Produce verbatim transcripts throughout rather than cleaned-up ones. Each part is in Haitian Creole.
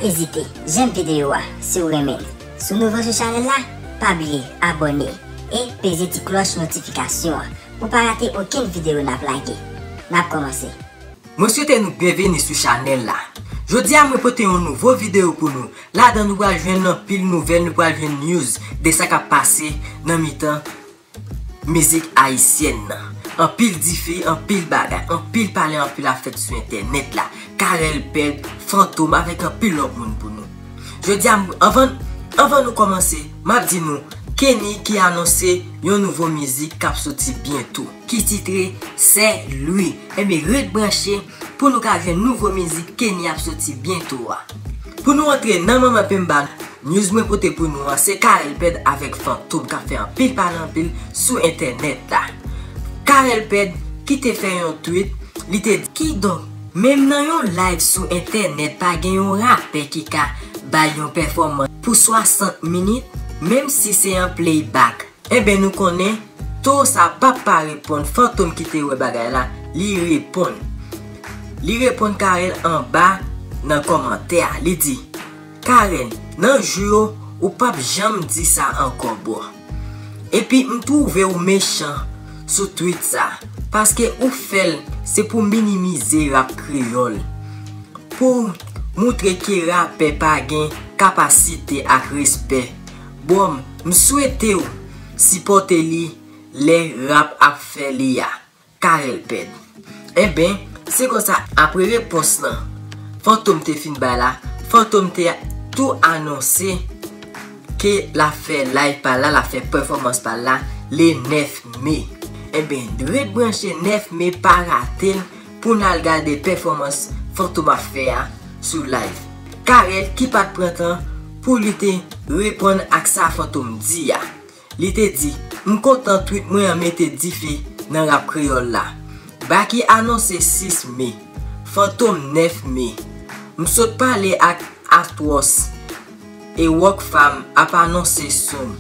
Ezite, jèm videyo a si w renmen l. Si w nouvo sou chanèl la, pa bliye abòne e peze ti klòch notifikasyon an pou pa rate okenn videyo n ap lage. N ap kòmanse. Mwen swete nou byenveni sou chanèl la. Jodi a mwen pote yon nouvo videyo pou nou. Ladan nou pral jwenn anpil nouvèl, nou pral jwenn news de sa k ap pase nan mitan mizik ayisyèn nan. Anpil dife, anpil bagay, anpil pale, anpil ap fèt sou entènèt la. Carel Pèd, Fantom avèk anpil lòt moun pou nou. Jodi a, anvan, anvan nou kòmanse, m ap di nou, Kenny ki anonse yon nouvo mizik k ap soti byento, ki titre Sè Lwi. Ebyen, ret branche pou nou ka jwenn nouvo mizik Kenny ap soti byento a. Pou nou antre nan manman penba, news mwen pote pou nou an, se Carel Pèd avèk Fantom k ap fè anpil pale anpil sou entènèt la. Carel Pèd ki te fè yon tweet, li te di, kidonk, menm nan yon live sou entènèt, pa gen yon rapè ki ka bay yon pèfòmans pou swasant minit, menm si se an playback. Enben, nou konnen, towo sa p ap pa reponn. Fantom ki te wè bagay la, li reponn. Li reponn Carel anba nan kòmantè a. Li di, Carel, nan jou yo, ou p ap janm di sa ankò, bro. Epi m twouve w mechan sou tweet sa, paske ou fè l se pou minimize rap kreyòl, pou moutre ke rapè pa gen kapasite ak respè. Bro, m swete w sipòte li lè rap ap fè li a. Carel Pèd. Enben, se konsa, apre repons lan Fantom te fin bay la, Fantom te tou anonse ke l ap fè live pa l la, l ap fè pèfòmans pa l la le nèf me. Enben, ret branche nèf me, pa rate l pou n al gade pèfòmans Fantom ap fè a sou live. Carel ki pa t pran tan pou li te reponn ak sa Fantom di a. Li te di, m kontan tweet mwen an mete dife nan rap kreyòl la. Baky anonse sis me, Fantom nèf me. M sot pale ak Atwòs e Rockfam ap anonse soon.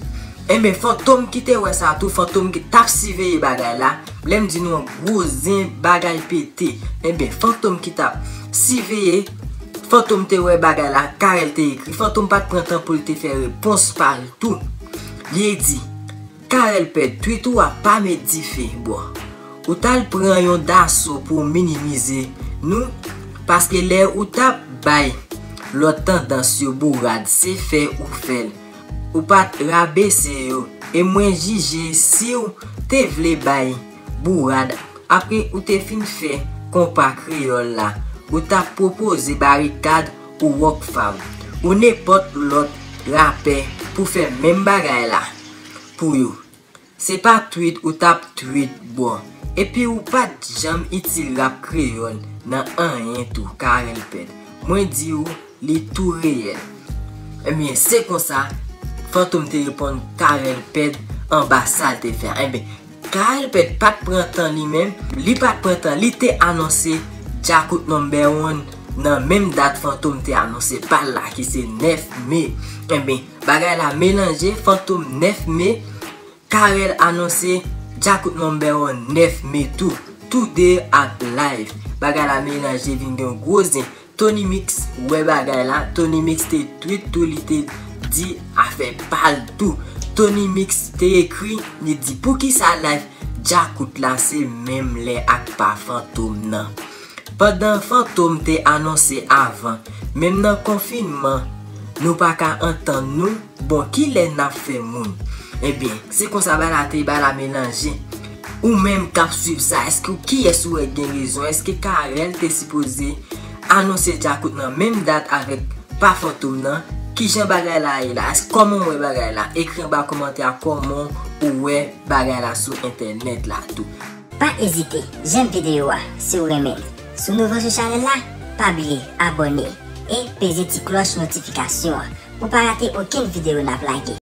Enben, Fantom ki te wè sa tou, Fantom ki t ap siveye bagay la. Lè m di nou an gwo zen bagay pete. Enben, Fantom ki t ap siveye, Fantom te wè bagay la, Carel te ekri. Fantom pa t pran tan pou l te fè repons pa l tou. Li di, Carel Pèd, tweet ou a pa met dife, bro. Ou t al pran yon daso pou w minimize nou, paske lè ou t ap bay lòt tandans yo bourad, se fè ou fè l. Ou pa t rabese yo, e mwen jije si w te vle bay bourad, apre ou te fin fè konpa kreyòl la, ou t ap pwopoze Barikad ou Rockfam, ou nenpòt lòt rapè pou fè menm bagay la pou yo. Se pa tweet ou t ap tweet, bro. Epi ou pa t janm itil rap kreyòl nan anyen tou, Carel Pèd. Mwen di w, li tou reyèl. Ebyen, se konsa, Fantom te reponn Carel Pèd anba sa l te fè a. Ebyen, Carel Pèd pa t pran tan li menm, li pa t pran tan, li te anonse Djakout Number One nan menm dat Fantom te anonse pa l la, ki se nèf me. Ebyen, bagay la melanje, Fantom nèf me, Carel anonse Djakout Number One nèf me tou. Tou de ap live. Bagay la melanje, vin gen gwo zen. Tony Mix wè bagay la. Tony Mix te tweet tou, li te di afè pa l tou. Tony Mix te ekri, li di, poukisa live Djakout la se menm lè ak pa Fantom nan? Pandan Fantom te anonse avan, menm nan konfinman, nou pa ka antann nou, bon, kilè n ap fè moun? Ebyen, se konsa bagay la te, bagay la melanje. Ou menm k ap swiv sa, èske w, kiyès ou wè gen rezon? Èske Carel te sipoze anonse Djakout nan menm dat avèk pa Fantom nan? Kijan bagay la ye la? Èske, kòman w wè bagay la? Ekri anba kòmantè a kòman ou wè bagay la sou entènèt la tou. Pa ezite, jèm videyo a si w renmen l. Si w nouvo sou chanèl la, pa bliye abòne e peze ti klòch notifikasyon an pou pa rate okenn videyo n ap lage.